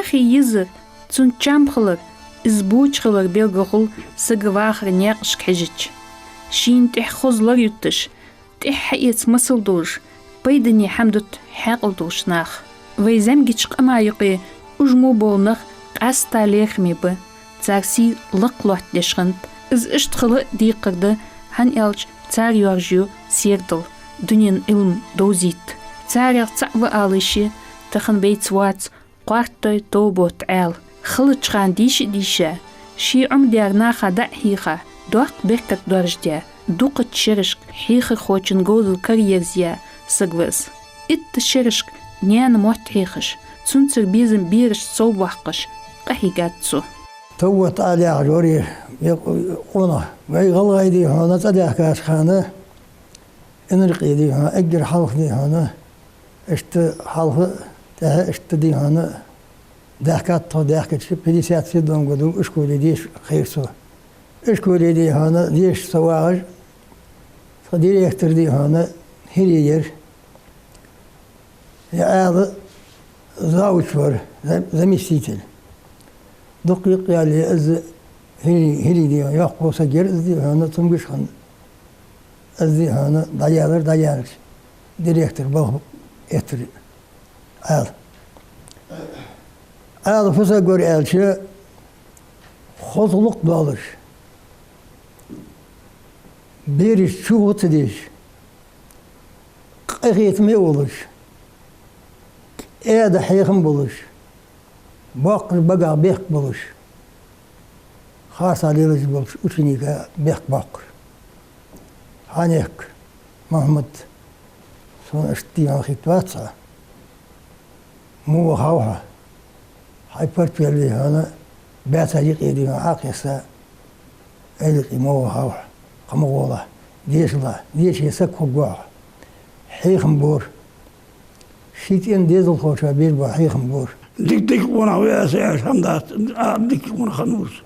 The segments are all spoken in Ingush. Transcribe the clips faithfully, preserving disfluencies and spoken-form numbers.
Хий йизар, цун чам хилар, из боча хилар белгалхул сага вахара наькъашка хьежача. Шийна тӀехьа хоза лар ютташ, тӀехьа хьаэца масал долаш, пайдане хӀама дут хьаькъал долаш нах. Вай зӀамигача къама юкъе уж мо бола нах къаьстта лерхӀаме ба, цар сий лакха лоаттадеш хиннад. Из иштта хила а декхар да, хӀана аьлча цар йоаржаю сердал, дунен Ӏилма довзийта. Царех цаӀ ва ала йиш я, тахан вайца вац Къоартой Товбота Ӏаьла. Хилача хана дийша а дийша, ший Ӏомадаьр наха дӀа а хьийха, доккха беркат доаржадаь, дукхача шерашка хьехархочун говзал караерзаяь саг ва из. Итт шерашка наьна мотт хьехаш, цунцара безам берашта совбоаккхаш, къахьийгад цо. Товбота Ӏаьла яхаш вар ер, ер къонах. Вай гӀалгӀай, дий хьона, цӀадаьхкача хана, Инаркъе, дий хьона, эггара хьалха, дий хьона, иштта хьалха, тӀехьа иштта, дий хьона, даьхкад тхо, даьхкача пятьдесят седьмом году ишколе деша хайра со. Ишколе, дий хьона, деша со вагӀаш, тха директор, дий хьона, хӀирий яр. Ер Ӏаьла завуч вар, за-, заместитель. Дукха юкъ яле, из хӀирий, хӀирий, дий хьона, йоккха саг яр из, дий хьона, цамогаш хинна. Из, дий хьона, дӀаялар, дӀаялча, директора балха эттар Ӏаьла. Ӏаьла фу саг вар аьлча, хоза гӀулакх долаш, бераш чу гӀо ца деш, къахетаме а волаш, кӀаьда хьехам болаш, боккхача багах бехк болаш, харцахьа лелаш болча ученика бехк боаккхаш. Хьанехк, Мухьаммад, сона иштта, дий хьона, хетавац хьо. Муха вахав хьо? Хьай портфель, дий хьона, баьцара юкъе, дий хьона, Ӏокхесса, Ӏаьла юкъе муха вахав хьо? Кхы ма гӀолахь, дешалахь, дешаш саг хургва хьо. Хьехам бора. Ший цӀен дезалхочоа беш бола хьехам бора. Дика, дика къонах ва ер, са аьлча хӀама дац, а, дика къонах хиннав из.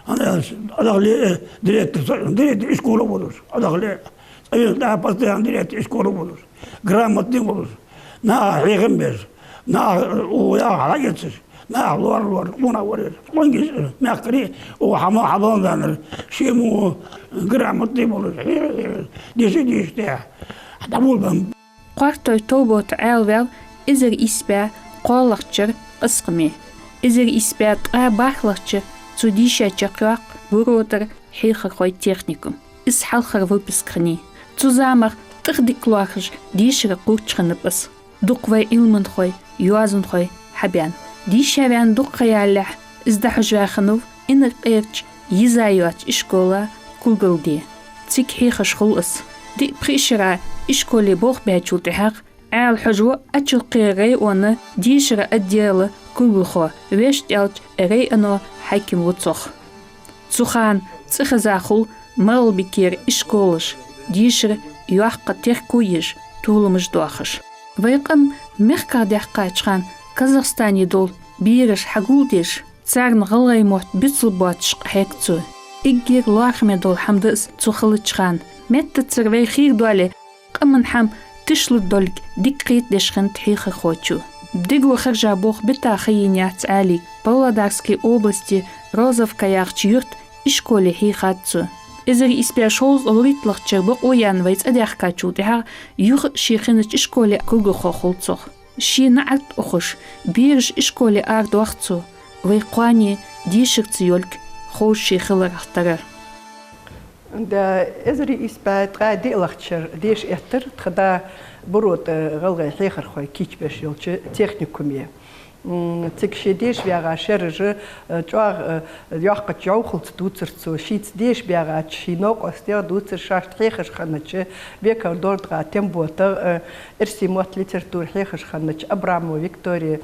ХӀана аьлча, Ӏодахале, э, директор, директор ишкола волаш, Ӏодахале, цӀавена тӀехьа постоянно директор ишкола волаш, грамотный волаш, наха хьехам беш, наха, э, яхар хьаэцаш, наха лоархӀаш вар, къонах вар ер. Къонгаш, э, мехкарий, о, хьама, хьабаландаьннар, ше мо грамотный волаш, э, э, деша, деша тӀехьа дӀаболабаьннаб. Къоартой Товбота Ӏаьла ваьв эзар ийс бӀаь кхоалагӀча шера Къаскъаме. Эзар ийс бӀаь ткъаь бархӀлагӀча шера цо дийша чакхйоаккх Буро тӀара хьехархой техникум. Из хьалхара выпуск хиннай. Цу замах тӀехдика лоархӀаш дешара кхуврча хиннаб из. Дукха вай Ӏилманхой, йоазонхой хьабаьнна. Дийша ваьнна дукха ха ялалехь, из дӀахьожаваь хиннав Инаркъерча йиза йоацача ишкола кулгалде. Цига хьехаш хул из. Диъ-пхиъ шера ишколе болх баьчул тӀехьагӀа Ӏаьла хьожаву Ачалкхера района дешара отдела кулгалхо, вешта аьлча, районо хьаким ву цох. Цу хана цӀи хеза хул МагӀалбикера ишколаш, дешара йоккха терко еш, толамаш доахаш. Вай къам мехках даьккхача хана Казахстане дола бераш хьагулдеш, царна гӀалгӀай мотт бицлургбоацаш къахьег цо. Эггара лоархӀаме дола хӀама да из цу хилача хана. Меттацара вай хийра доале, къаман хӀама тишлургдолга дика кхетадеш хиннад хьехархочо. Дега хержа болх бита ха енаяц Ӏаьлийга. Павлодарски области Розовка яхача юрта ишколе хьийхад цо. Эзар ийс бӀаь шовзткъа вурийтталагӀча шера бокъо яьнна вай цӀадаьхкачул тӀехьагӀа юха а ше хиннача ишколе кулгалхо хул цох. Ше наӀарга ухаш, бераш ишколе арадоах цо, вай кхоане дешарца йолга ховш ше хиларах тара. Да, эзар ийс бӀаь ткъаь диълагӀча шера деша эттар тха да Буро тӀа гӀалгӀай хьехархой кийчбеш йолча техникуме. М, цига ше деша ваьгӀа шераш, э, чӀоагӀа, э, йоккхача йовхалца дувцар цо, шийца деша баьгӀача ший новкъостех дувцар, шоашта хьехаш хиннача Беков Дордагӏа Темботах, э, эрсий мотт, литература хьехаш хиннача Абрамова Виктория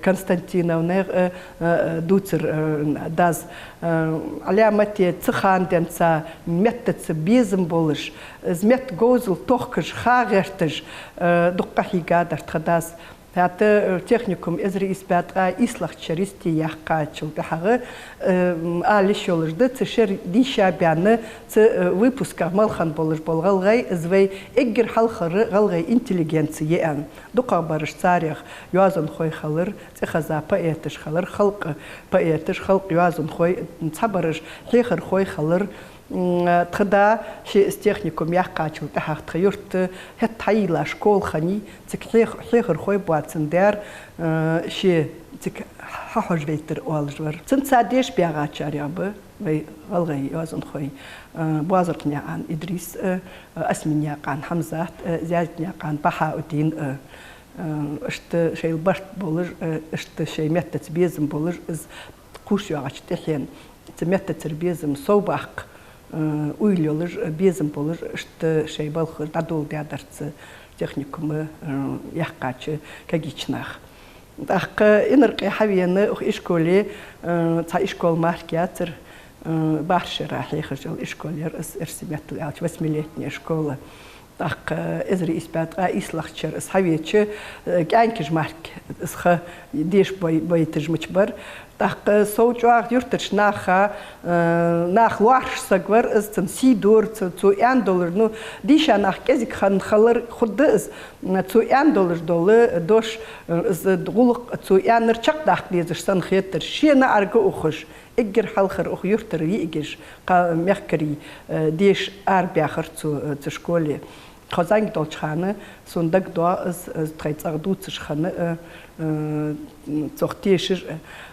Константиновнах, э, э, дувцар, э, дас. Э, Ӏаламате цу хана денз меттаца безам болаш, из метта говзал тохкаш, ха гӀерташ, э, дукха къахьийгадар тха дас. ХӀаьта, э, техникум эзар ийс бӀаь ткъаь ийслагӀча шера йисте яьккхачул тӀехьагӀа, э, м, ала йиш йолаш да, цу шера дийша баьнна, цу, э, выпусках мел хинна болаш бола гӀалгӀай, из вай эггара хьалхара гӀалгӀай интеллигенци я аьнна. ДукхагӀбараш царех йоазонхой хилар, цӀихеза поэташ хилар, халкъа поэташ, халкъа йоазонхой, цхьабараш хьехархой хилар. М, тха да ший из техникум яьккхачул тӀехьагӀа тха юрта хӀаьта хьайийлла школа хиннай, цига хьех-, хьехархой боацандаь, э, ше цига хьахьожавайтар оалаш вар. Цунца деша баьгӀачарех ба вай гӀалгӀай йоазонхой, э, Боазоркханаькъан Идрис, э, Асминаькъан Хьамзат, э, Зязиканаькъан Бахьаудин, э, э, иштта шоайла барт болаш, э, иштта шоай меттаца безам болаш, из кхувш йоагӀача тӀехьенна, цу меттацара безам совбаккха, э, уйла йолаш, безам болаш, иштта шоай балхаш дӀадоладаьдар цу техникума, э, яьккхача кагийча наха. ТӀаккха Инаркъе хьавена укх ишколе, э, цхьа ишкол мара яцар, э, бархӀ шера хьехаш йола ишкол яр из, эрсий меттала аьлча, восьмилетняя школа. ТӀаккха эзар ийс бӀаь ткъаь ийслагӀча шера из хьавеча, э, кӀаьнкаш мара из ха деша бай-, байташ мича бар. ТӀаккха сов чӀоагӀа юртарча наха, э, нах лоархӀаш саг вар из, цун сий дора цо, цо аьнна долаш, ну, дийша нах кӀезига хинна хилар хургда из, м, цо аьнна долаш дола дош, э, из гӀулакх цо аьннар чакхдаккха дезаш санна хетар, ший наӀарга ухаш, эггара хьалхара укх юртара йиӀигаш, кхы мехкарий, э, деша арабаьхар цо, э, цу школе. Тхо зӀамига долча хана сона дагадоагӀа из, из тхоай цӀагӀа дувцаш хинна, э, э, цох тешар,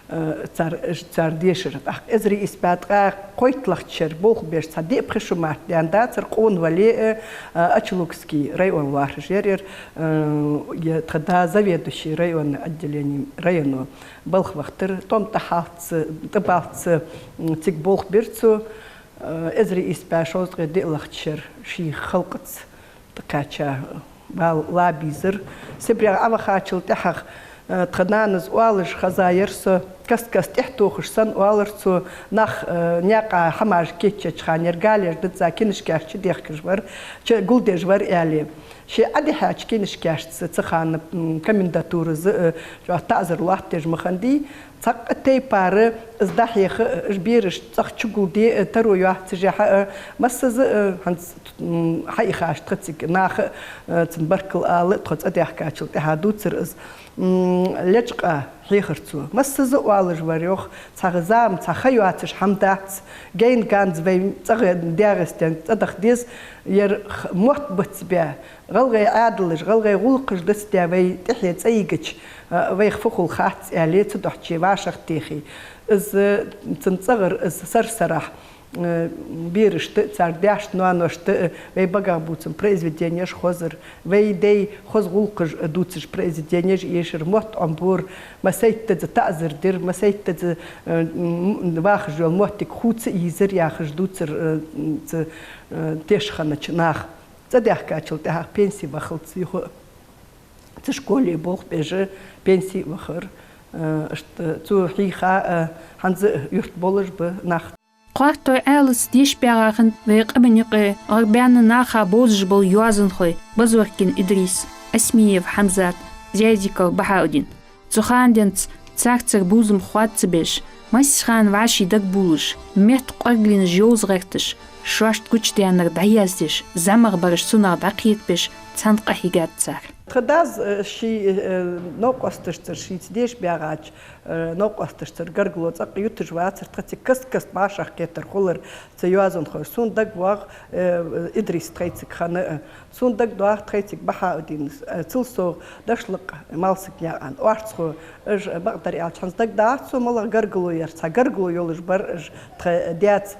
э, цар, цар дешар. ТӀаккха эзар ийс бӀаь ткъаь кхойтталагӀча шера болх беш цхьа диъ-пхи шу мара даьнна дацар, къона вале, э, э, Ачалукский район лоархӀаш яр ер, э, е тха да заведующий районни отделением районо балха вахийтар, тӀом тӀа хьалца, тӀабаллалца, м, цига болх бир цо, э, эзар ийс бӀаь шовзткъеи диълагӀча шера ший халкъаца тӀакхаьча бала ла безар. СибрегӀа Ӏовахачул тӀехьагӀа, э, тха нанас оалаш хезаяр со, каст-каста тӀехьатохаш санна оалар цо, нах, э, наькъа хӀамаш кийчъяьча хана ер галеш дизза кинашкаш чудехкаш вар, чу гулдеш вар аьле. Ше Ӏодихьача кинашкашца цу хана, м, комендатураза, э, чӀоагӀа таӀазар лоаттадеш ма хиннадий. Цхьаккха тайпара из дӀахьеха, э, уж бераш цӀагӀа чугулде, э, таро йоаццашехьа, э, массаза, э, хӀанз, м, хьаихача тха цига наха, э, цун баркал ала, тхо цӀадаьхкачул тӀехьагӀа дувцар из, м, лечкъа хьехар цо. Массаза оалаш вар, йоах, цхьа зама, цхьа ха йоацаш хӀама дац, гайна-ганза вай цӀагӀа ДегӀастен цӀадаха деза, ер х-, мотт бицбаь, гӀалгӀай Ӏаьдалаш, гӀалгӀай гӀулакхаш дицдаь вай тӀехье цӀайигача, а, вайх фу хул хац, аьле, цудухьа вӀашагӀтехе. Из, цун цӀагӀара из сар-сарахьа, э, берашта, цар даьшта, ноаношта, э, вай багах бувца произведенеш хозар, вай даьй хоза гӀулакхаш дувцаш произведенеш эшар, мотт Ӏомабора, массайттаза таӀазар дир, массайттаза, э, м, вахаш йола моттиг хувца ийзар яхаш дувцар, э, ц-, э, теш хиннача наха. ЦӀадаьхкачул тӀехьагӀа пенсе вахалца юха цу школе болх беш пенсе вахар. Э, иштта цо хьийха, э, хӀанз а юрта болаш ба нах. Кхоартой Ӏаьлас деша баьгӀа хиннад вай къаман юкъе арабаьнна наха бовзаш бола йоазонхой Базоркин Идрис, Асмиев Хьамзат, Зязиков Бахьаудин. Цу хана денз царцара бувзам хоаца беш, массе хана вӀаший дагабувлаш, метта кӀорглийнаш йовза гӀерташ, шоашта гучадаьннар дӀаяздеш, зӀамагӀбараш цунах дӀакхетабеш, цхьана къахьийгад цар. Тха дас, э, ший, э, новкъосташцара, шийца деша баьгӀача, э, новкъосташцара гаргало цӀаккха юташ вацар, тха цига каст-каста вӀашагӀкхетар хулар цу йоазонхой. Сона дагавоагӀа, э, Идрис тхоай цига хинна, э, сона дагадоагӀа тхоай цига Бахьаудинас, э, цул совгӀа Дашлакъа Малсагнаькъан, орцхо, уж, э, бакъдар аьлча, хӀанз дагадоагӀац сона малагӀа гаргало яр, цхьа гаргало йолаш бар уж тха даьца.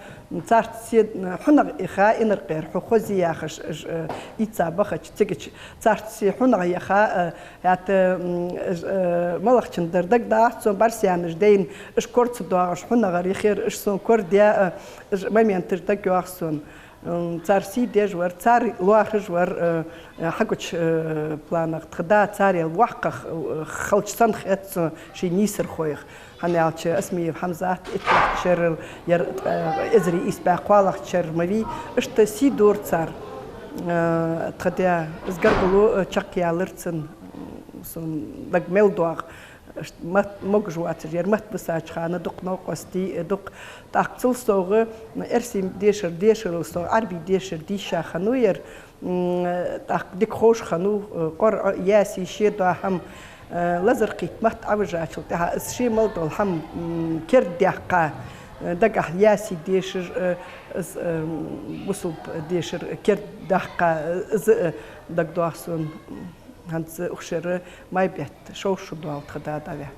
Царца се, э, хьунагӀа яха, Инаркъера хьо хозий яхаш, уж, э, ийца бахача, цигача царца се хьунагӀа яха, э, хӀаьта, м, уж, э, малагӀчун дар дагадоагӀац сона, бӀарсаьнаш дайна, уж кора ца доагӀаш хьунагӀара яхар, уж сона корадаь, э, уж моменташ дагайоагӀа сона. М, цар сий деш вар, цар лоархӀаш вар, э, э, хьагуча, э, планах тха да царел воккхагӀа, э, хилча санна хет сона ший нийсархойх. ХӀана аьлча Асмиев Хьамзат итталагӀча шерал яр, э, эзар ийс бӀаь кхоалагӀча шера ма вий, иштта сий дора цар. Э, тха даь, из гаргало, э, чакхъяьлар цун, Сона дага мел доагӀа, ш-, мат-, могаш воацаш яр, мотт висача хана дукха новкъостий, э, дукха. ТӀаккха цул совгӀа эрсий дешар дешарал совгӀа, Ӏарбий дешар дийша хиннав яр, м, тӀаккха дика ховш хиннав, э, КъорӀа, Ясин, ший дола хӀама, э, лазар кхийтта мотт Ӏовижачул тӀехьагӀа из ший мел дола хӀама, м, кердадаьккха, э, дагахьа Ясин дешар, э, из, э, бусалба дешар кердадаьккха, э, из, э, дагадоагӀа сона. ХӀанз укх шера май бетта шовзткъа шу доаллад тха да дӀаваьнна.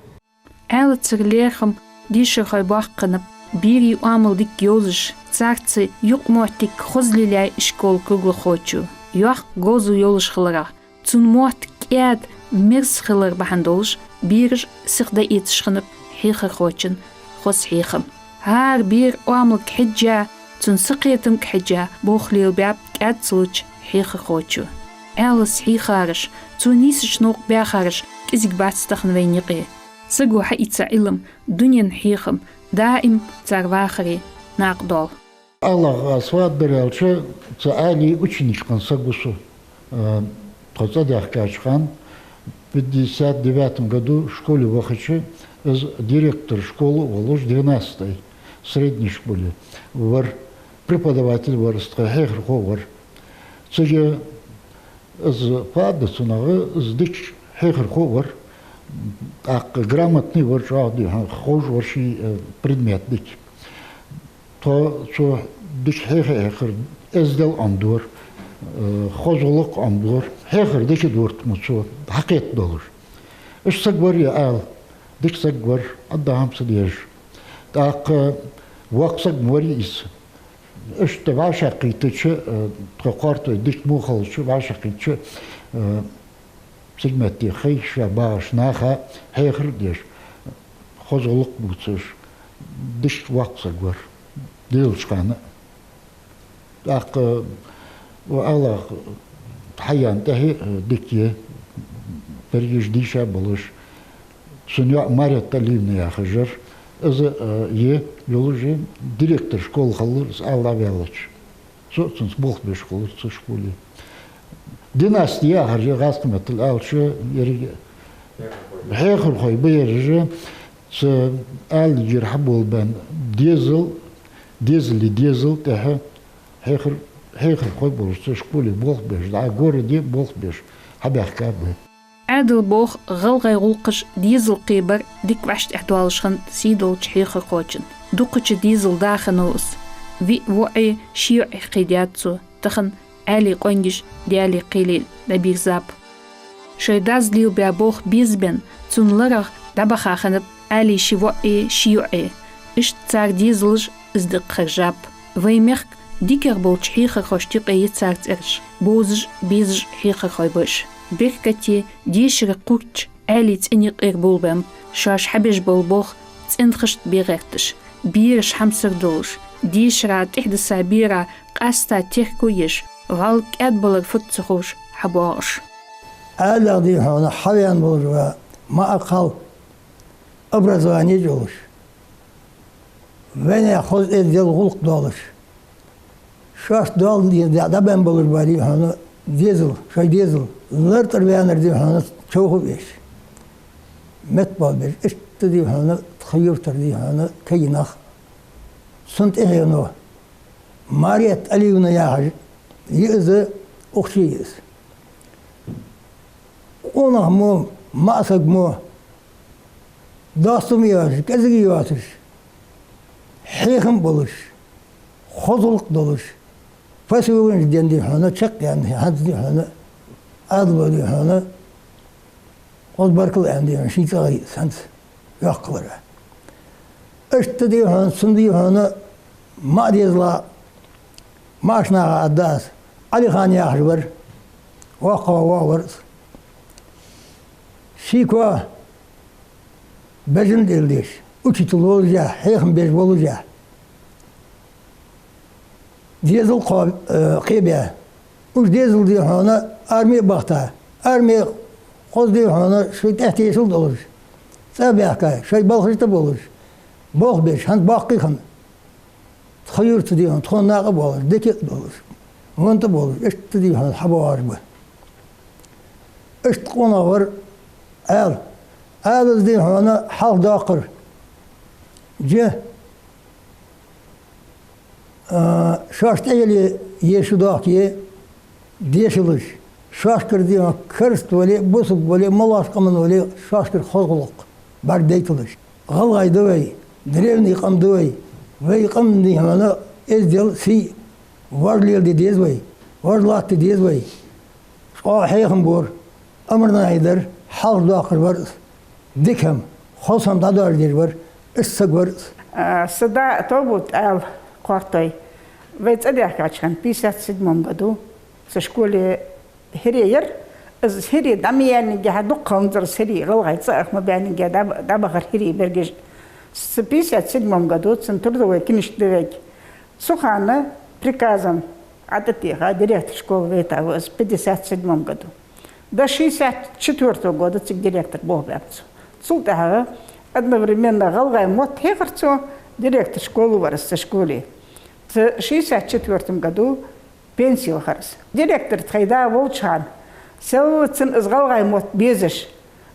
Ӏаьлацара лерхӀам дешархой боккха хиннаб, берий оамал дика йовзаш, царца юкъмоттиг хоза лелаяьй ишкола круглохочо. Йоккха говзал йолаш хиларах, цун мотт кӀаьда, мерза хилар бахьан долаш, бераш сиха дӀаэцаш хиннаб хьехархочун хоза хьехам. ХӀара бера оамалга хьежжа, цун сакхетамга хьежжа болх лелабаьб кӀаьда ца луча хьехархочо. Ӏаьлас хьийхараш, цо нийсача новкъа баьхараш кӀезига бац тахан вайна юкъе. Саго хьаийца Ӏилма, дунен хьехам даим цар вахаре накъадоал. АллахӀа сват дар аьлча, цу Ӏаьлий ученик хинна саг ва со. Э, тхо цӀадаьхкача хана, в пятьдесят девятом году школе вахача, из директор школы а волаш, двенадцатой средней школе вар, преподаватель вар, из тха хьехархо вар. Цига из фу да цунах, из дика хьехархо вар, тӀаккха грамотный вар, чӀоагӀа дий хьона, ховш вар ший, э, предмет дика. Тхо цо дика хьеха-хьехар, эздел Ӏомадора, э, хоза гӀулакх Ӏомадора, хьехар дика дора тхона цо, хьакхетадолаш. Иштта саг вар ер Ӏаьла, дика саг вар, Ӏадда хӀама ца дезаш. ТӀаккха воккха саг ма варий из. Иштта вӀашагӀкхийттача, э, тха кхоартой дика мо хилча, вӀашагӀкхийттача, э, цига метте хай ша багӀаш наха хьехар а деш, хоза гӀулакх бувцаш, дика воккха саг вар, дезалча хана. ТӀаккха, ва АллахӀ, хьаяьнна тӀехье, э, дика я, берригаш дийша болаш. Цун йоӀ Марет Алиевна яхаш яр, из, э, е, йолаш я, директор школы хилар из Ӏаьла ваьлча. Со а цунца болх беш хулар цу школе. Династия яхар я, гӀазкхий меттала аьлча, еррига хьехархой ба ераш, цу Ӏаьлий гӀира хьаболабаьнна дезал, дезалий дезал тӀехьа хьехар-, хьехархой болаш, цу школе болх беш, дӀа городе болх беш хьабаьхка ба. Ӏаьдала болх, гӀалгӀай гӀулакхаш, дезал кхебар дика вӀаштӀехьдоалаш хиннад сийдолча хьехархочун. Дукхача дезала да хиннав из. Виъ воӀи ши йоӀи кхийдаьд цо. Тахан Ӏаьлий къонгаш Даьлий кхеле дӀабийрзаб. Шоай дас лелабаь болх безабенна, цун ларах дӀабаха хиннаб Ӏаьлий ши воӀи ши йоӀи. Иштта цар дезалаш из дакъа хержаб. Вай мехка дикагӀа болча хьехархошта юкъе я цар цӀераш, бовзаш, безаш хьехархой ба уж. Беркате, дешара кхувргча, Ӏаьлий цӀен юкъера болабаьннаб, шоаш хьабеш бола болх цӀенхашта бе гӀерташ, бераш хьамсара долаш, дешара тӀехьдиса бера къаьстта терко еш, вӀалла кӀаьдбалар фуд ца ховш хьабоагӀаш. Ӏаьлех, дий хьона, хьавена волаш ва маӀа кхал, образование йолаш, вайнаьха хоза эздел, гӀулакх долаш, шоашта дола деза дӀабаьнна болаш ба, дий хьона, дезал, шоай дезал, лар тӀара ваьннар, дий хьона, човхавеш, меттабоалабеш, иштта, дий хьона, тха юртара, дий хьона, кагий нах. Цунна тӀехьено Марет Алиевна яхаш я из, укх чу я из. Къонах мо, маӀа саг мо, достам йоацаш, кӀезига йоацаш, хьехам болаш, хоза гӀулакх долаш, пособенаш денна, дий хьона, чакхъяьнна, хӀанз, дий хьона, Ӏаьдало, дий хьона, хоза баркал аьнна, дий хьона, ший цӀагӀа я из хӀанз йоккха хилара. Иштта, дий хьона, цун, дий хьона, маӀа дезала, маӀача наха аргда аз, Ӏалихан яхаш вар, воккхагӀа воӀ вар из. Ший коа бежан тӀера деш, учитель волаш а, хьехам беш волаш а, дезал кхо-, э, кхебаь. Уж дезал, дий хьона, арме бахийта. Арме хоза, дий хьона, шоай тӀехьа тешал долаш, цӀа баьхка, шоай балхаш тӀа болаш, болх беш, хӀанз боккхий хинна. Тха юрта, дий хьона, тхона накъа болаш, дика а долаш, вон тӀа болаш, иштта, дий хьона, хьабоагӀаш ба. Иштта къонах вар Ала. Ала из, дий хьона, хьалха доаккхар. Же, а, шоашта тӀаеле е шу доахке дешалаш. Шоашкара, дий хьона, кераста вале а, бусалба вале а, моллагӀча къаман вале а, шоашкара хоза гӀулакх бӀаргадайталаш. ГӀалгӀай да вай, древний къам да вай. Вай къаман, дий хьона, эздел, сий, вож леладе деза вай, вож латта деза вай. ЧӀоагӀа хьехам бора, амрнахьи дар, хьалха доаккхар вар из. Дика хӀама, хоза хӀама дӀадоаржадеш вар, из саг вар из. А, са да Тобут Ӏаьла Кхортой. Вай цӀадаьхкача хана, пятьдесят седьмом году, цу школе хӀирий яр. Из хӀирий дӀа ма яьннинге, хьа дукха ханзар из хӀирий, гӀалгӀай цӀа ах ма баьннинге, дӀа-, дӀабахар хӀирий берригаш. Цу пятьдесят седьмом году цун трудовой книжка да вайга. Цу хана приказом ӀотӀатеха директор школы вайтав из в пятьдесят седьмом году. До шестьдесят четвёртого года цига директор болх баьб цо. Цул тӀехьагӀа одновременно гӀалгӀай мотт хьехар цо, директор школы вар из цу школе. Цу шестьдесят четвёртом году пенсе вахар из. Директор тхоай да волча хана, селлаца цунна из гӀалгӀай мотт безаш,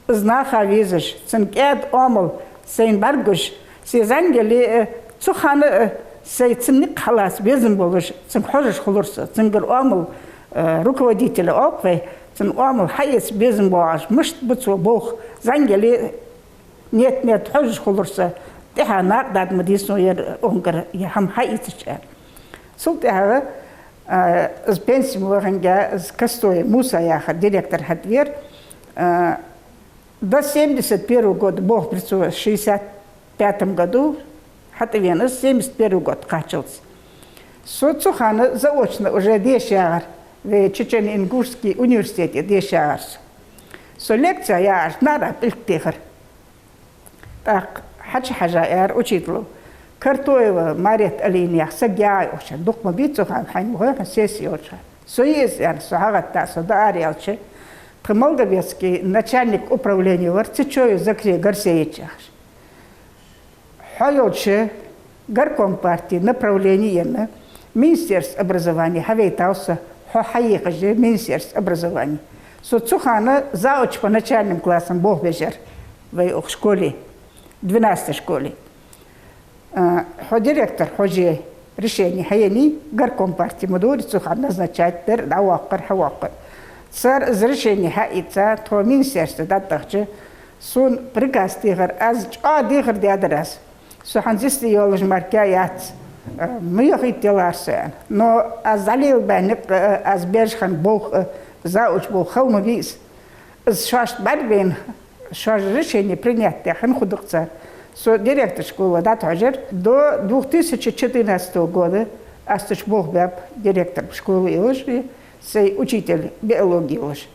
из наха везаш, цун кӀаьда оамал сайна бӀаргагуш, се зӀамига, э, цу хана, э, сай цун никъ хьалаца безам болаш, цунга хьожаш хулар со, цунгара оамал, э, руководитель оал-кх вай, цун оамал хьаэца безам боагӀаш, мишта ба цо болх, зӀамига, нет-нет, хьожаш хулар со, тӀехьа накъадаргда ма дий сона ер, укхунгара ер хӀама хьаийцача, аьнна. Цул тӀехьагӀа, а, из пенсе ма ваханге, из Костой Муса яхар директор хьатӀавера, а, до семьдесят первого года болх бир цо, шестьдесят пятом году хьатӀавена из, семьдесят первый год кхаччалца. Со цу хана заочно уже деша ягӀар, вай Чечено-Ингушский университете деша ягӀар со. Со лекци яхьаш нара пӀелг техар. ТӀаккха хьачухьежа аьлар учитело: «Картоева Марет Алиевна яха саг ягӀий укх шера?» Дукха ма бий цу хана, хьайна ма хой хьона, сесси йолча хана. Со йиъ из, аьнна, со хьагӀатта, со дӀаараялча, тха Молдовецкий начальник управления вар Цечоев Закре Гарсеевич яхаш. Хьо йолча, горком партии направление енна, министерство образования хьавайтав со, хьо хьаехаш я министерство образования. Со цу хана завуч по начальным классам болх беш яр вай укх школе, двенадцатой школе. А, хьо директор хьожа решени хьаеннай, горком партии ма дий, цу хана назначать дар, дӀавоаккхар, хьавоаккхар. Цар из решени хьаийца, тхо министерстве дӀатӀадахача, сона приказ техар, аз чӀоагӀа дехар даьдар аз. Со хӀанз йисте йолаш мара кхы яц, а, ма йохийта елар со, аьнна. Но аз зӀалелабаь никъ а, аз беш хинна болх а, завуч болх хала ма вий из. Из шоашта бӀаргабайна, шоаш решени принять даь хинна хургда-кх цар. Со директор школы дӀатӀахьожар. До двух тысячи четырнадцатого года аз цу чу болх баьб, директор школы йолаш, и сай учитель биологии йолаш.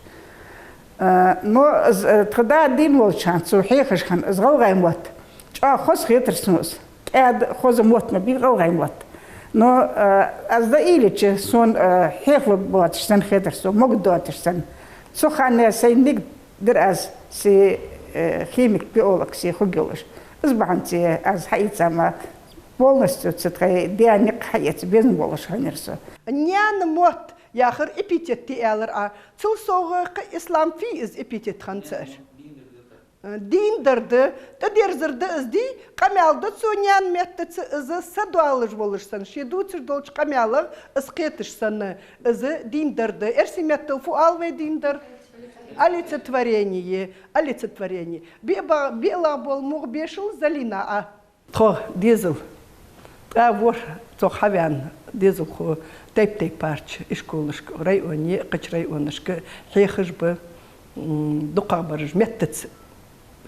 А, но из, э, тха да дийна волча хана, цо хьехаш хинна из гӀалгӀай мотт, чӀоагӀа хоза хетар сона из. КӀаьда, хоза мотт ма бий гӀалгӀай мотт. Но, э, аз дӀаийлача, сона, э, хьехалургдоацаш санна хетар сона, могадоацаш санна. Цу хана сай нигат дир аз, се, э, химик-биолог се хургйолаш. Из бахьанца аз хьаийца ма, полностью цу тхоай даь никъ хьаэца безам болаш хиннаяр со. Наьна мотт яхар эпитет да аьлар Ӏа. Цул совгӀа кхы ислам фу я из эпитет хинна цар? Дийна дар да, тӀадерзар да из, дий, къамаьл да цо наьна меттаца из са доаллаш волаш санна, ше дувцаш долча къамаьлах из кхеташ санна, из дийна дар да. Эрсий меттала фу оал вай дийна дар? Олицетворение, олицетворение. БиълагӀа бола мугӀ бешал, Залина, Ӏа. Тхо дезал, ткъаь ворхӀ цох хьавена дезалхо тайп-тайпарча ишколашка, районе, кхыча районашка хьехаш ба, м, дукхагӀбараш меттаца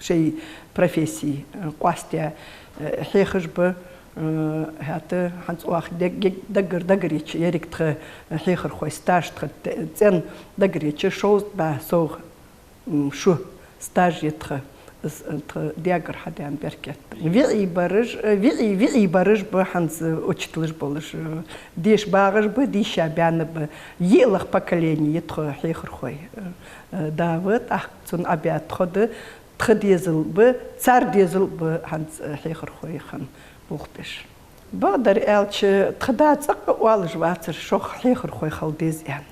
шоай професси, э, къоастаяь, э, хьехаш ба, э, хӀаьта хӀанз оаха дег-, даггара дагарийча, еррига тха хьехархой стаж тха те-, цӀен дагарийча, шовзткъа бӀаь совгӀа м, шу стаж я тха, из, э, тха даьгара хьадена беркат. ВиӀий бараш, э, виӀий, виӀий бараш ба хӀанз, э, учителаш болаш, э, деша багӀаш ба, дийша баьнна ба. ЙиълагӀа поколени я тха хьехархой, э, э, да ва, тӀаккха цунна Ӏобаь тхо да, тха дезал ба, цар дезал ба хӀанз, э, хьехархой хинна болх беш. Бакъдар аьлча, тха да цӀаккха оалаш вацар, шох хьехархой хила деза аьнна.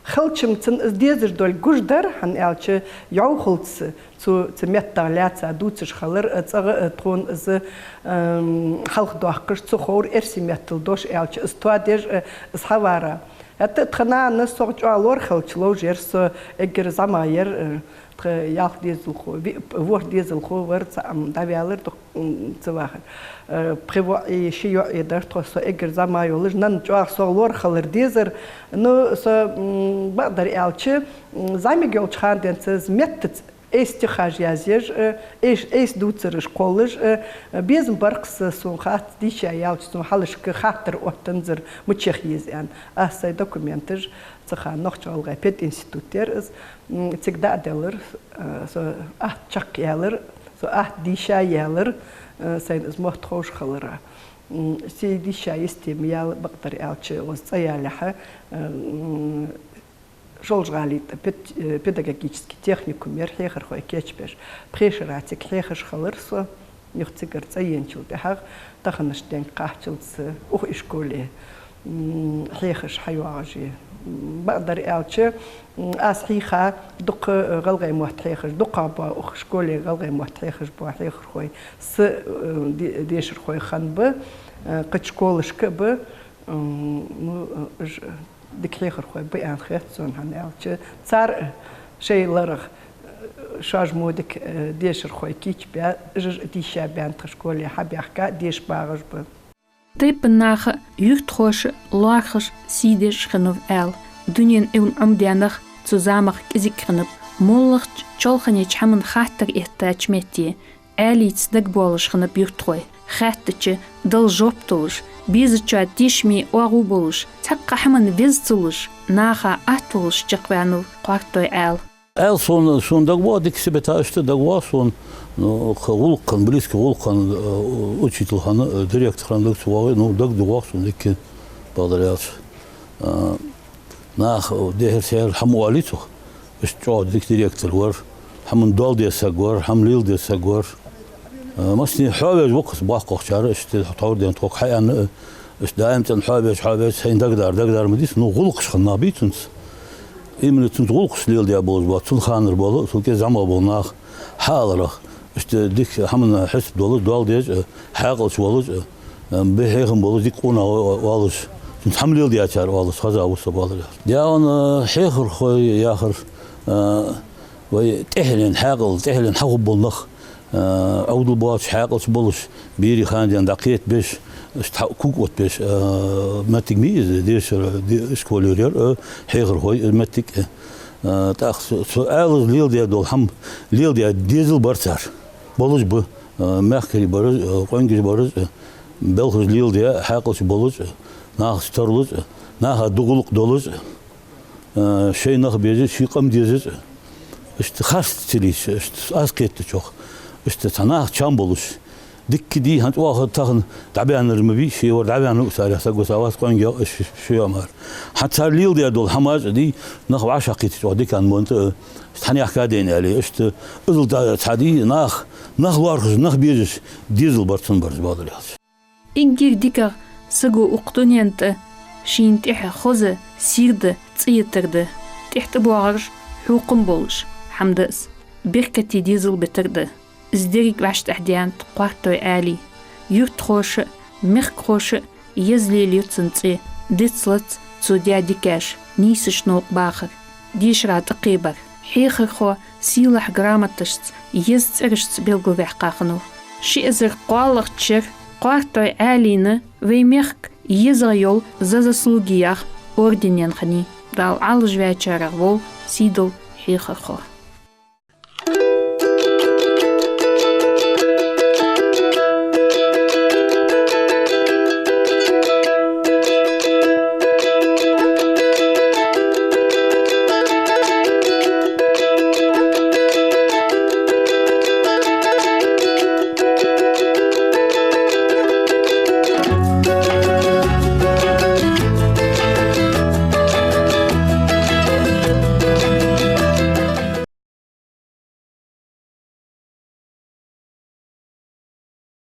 Халчам цунна из дезаш долга гуш дар, хӀана аьлча, йӀовхалца цу, цу меттах лаьца дувцаш хилар, э, цӀагӀа, э, тхона из, эм, хьалхадоаккхаш ца ховра эрсий меттала дош аьлча, из тоадеш, э, из хьавара. ХӀаьта тха нана сох чӀоагӀа лорхӀалча ловш яр со, эггара зӀамагӀа яр, э, тха ялх дезалхо, ви-, ворхӀ дезалхо вар, цхьа Ӏам дӀаваьлар, дукха, м, ца вахар. Э, пхи воӀи ши йоӀи дар тхо, со эггара зӀамагӀа йолаш, нанна чӀоагӀа сох лорхӀалар дезар. Ну, со, м, бакъдар аьлча, м, зӀамига йолча хана денз меттаца айса стихаш язъеш, э, айса, айса дувцараш кхоллаш, э, безам бар-кх са, сона хац, дийша яьлча, сона хьалхашка хаттар оттанзар, мича яха еза аьнна. Аз сай документаш, цу хана Нохч-ГӀалгӀай пединститут яр из, м, цига дӀа а делар, э, со атта чакхъяьлар, со атта дийша яьлар, э, сайна из мотт ховш хиларах. М, се дийша йисте ма яьлла, бакъдар аьлча, укхаза цӀи ялалехьа, э, м, Шолжа-ГӀалий тӀа пед-, э, педагогически техникум яр, хьехархой кийчбеш. Пхе шера цига хьехаш хилар со, юха цигара цӀи енначул тӀехьагӀа, таханарча денга кхаччалца укх ишколе, м, хьехаш хьайоагӀаш я. М, бакъдар аьлча, м, аз хьийха дукха, э, гӀалгӀай мотт хьехаш, дукхагӀбола укх школе гӀалгӀай мотт хьехаш бола хьехархой са, э, де-, дешархой хиннаб, э, кхыча школашка а ба, м, ну, э, уж дика хьехархой ба аьнна хет сона, хӀана аьлча, цар шоай ларах, э, шоаш мо дика, э, дешархой кийчбаь, уж дийша баьнна тха школе хьабаьхка, деша багӀаш ба. Тайпан наха, юртахоша лоархӀаш, сий деш хиннав аьле, дунен Ӏилма Ӏомадаь нах цу замах кӀезига хиннаб, моллагӀча чоалхане хӀаман хаттар эттача метте, Ӏаьлийца дагабоалаш хиннаб юртахой. Хаьттача дала жоп луш, безачоа тешаме оагӀув болаш, цхьаккха хӀаман веза ца луш, наха атта волаш чакхваьннав Кхоартой Ӏаьла. Ӏаьла сона, сона дагавоагӀа, дика сибата иштта дагавоагӀа сона, ну, кхы гӀулакх хинна, близкий гӀулакх хинна, э, учитель хинна, э, директор хинна дага ца воагӀа, ну, дага дагавоагӀа сона дика, бакъдар аьлча. Э, наха дехьара-сехьара хӀама оалий цох. Иштта чӀоагӀа дика директор вар, хӀаман доал деза саг вар, хӀама леладеза саг вар. Э, массане хьоавеш ва-кх из боккхагӀчар, иштта тховра денз тхога хьааьнна, э, иштта даим цӀена хьоавеш, хьоавеш, сайна дагадар, дагадар ма дий са, ну, гӀулакхаш хинна нах бий цунца. Именно цунца гӀулакхаш леладаь болаш ба, цун ханара бола, цул кӀезига зӀамагӀа бола нах хьааларах. Иштта дика хӀаман хьисап долаш, доал деш, э, хьаькъалча волаш, э, бе хьехам болаш, дика къонах оалаш, цунца хӀама леладаьчар оалаш, хеза ва со, бакъдар аьлча. Даьна хьехархой яхар, э, вай тӀехьленна хьаькъал, тӀехьленна хьахургбола нах, э, Ӏовдал боацаш, хьаькъалча болаш, берий хана денз дӀакхетабеш, иштта хьа-, кулг оттабеш, э, моттиг ма йий из, дешара, де-, ишколера яр, э, хьехархой, э, моттиг, э. Э, тӀаккха цу, цу Ӏаьлас леладаь дола хӀама, леладаь дезал бар цар. Болаш ба, э, мехкарий бар уж, э, къонгаш бар уж, э, белхаш леладаь, хьаькъалча болаш, э, нахаца тарлуш, э, наха духьал гӀулакх долаш, э, шоай нах безаш, ший къам дезаш, э, иштта харц ца лийша, иштта аз кхетачох, иштта цхьа наха чам болаш. Дикка дий, хӀанз оаха тахан дӀабаьннар ма бий, ше вар дӀаваьнна ва царех, саг ва са вац, къонгий ва, ш-, ш-, шоай мара. ХӀанз цар леладаь дола хӀамаш а дий, нах вӀашагӀкхийтача оаха дикан монта, э, хьанехка дайна аьле, иштта иззал да-, цхьа дий, нах, нах лоархӀаш, нах безаш, дезал бар цун, бар из, бакъдар аьлча. Эггара дикагӀа саго укх дунен тӀа шийна тӀехьа хоза, сийрда цӀи йитар да, тӀехьа тӀабоагӀараш хьокхам болаш хӀама да из, беркате дезал битар да. Из деррига вӀаштӀехьадаьннад Кхоартой Ӏаьлий. Юртахоша а, мехкахоша а еза лелаю цун цӀи, дицлац цо даь дикаш, нийсача новкъа бахар, дешара тӀакхебар. Хьехархо сийлахьа грамоташца, еза цӀерашца белгалваьккха хиннав. Ши эзар кхоалагӀча шера Кхоартой Ӏаьлийна «Вай мехка езагӀа йола За заслуги» яха орденах хиннай. Дала Ӏалашваьчарех вола сийдола хьехархо.